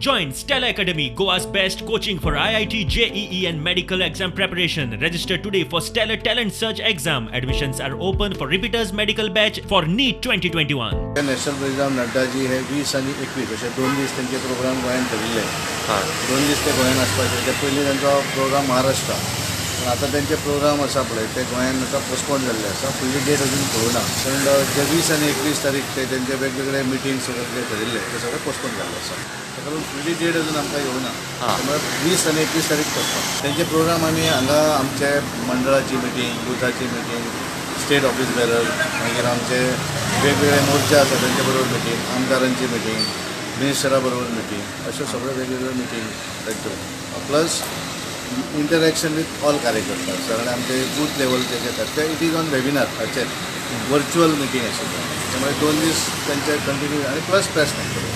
Join Stellar Academy, Goa's best coaching for IIT, JEE and medical exam preparation. Register today for Stellar Talent Search exam. Admissions are open for repeaters medical batch for NEET 2021. National president Naddaji हे 20 आनी 21 अशे 2 दीस त्यांचे programme गोंयांत ठरिल्ले. 2 दीस ते गोंयांत आसपाचे. ते पयलीं तांचो प्रोग्राम महाराष्ट्रा, पण आतां त्यांचे प्रोग्राम आसा पळय ते गोंयांत आतां पोस्टपोन जाल्ले आसा. फुडली डेट अजून कळूना, कारण जे 20 आनी 21 तारीख ते त्यांचे वेगवेगळे मिटिंग्स वगैरे जे ठरिल्ले ते सगळे पोस्टपोन जाल्ले आसा. ताका लागून फुडली डेट अजून आमकां येवना, त्यामुळे 20 आनी 21 तारीख पोस्टपोन. त्यांचे प्रोग्राम आमी हांगा आमचे मंडळाची मिटींग, बुथाची मिटींग, स्टेट ऑफिस बेरर, मागीर आमचे वेगवेगळे मोर्चा आसा तेंचे बरोबर मिटींग, आमदारांची मिटींग, मिनिस्टरा बरोबर मिटींग, अश्यो सगळ्यो वेगवेगळ्यो मिटींग तांच्यो, प्लस इंटरॅक्शन विथ ऑल कार्यकर्ता. सगळे आमचे बूथ लेवलचे जे येतात ते it is on वेबिनार, हाचेर वर्च्युअल मिटींग आशिल्लें. त्यामुळे 2 दीस तांचे कंटिन्यू आनी प्लस प्रेस कॉन्फरन्स.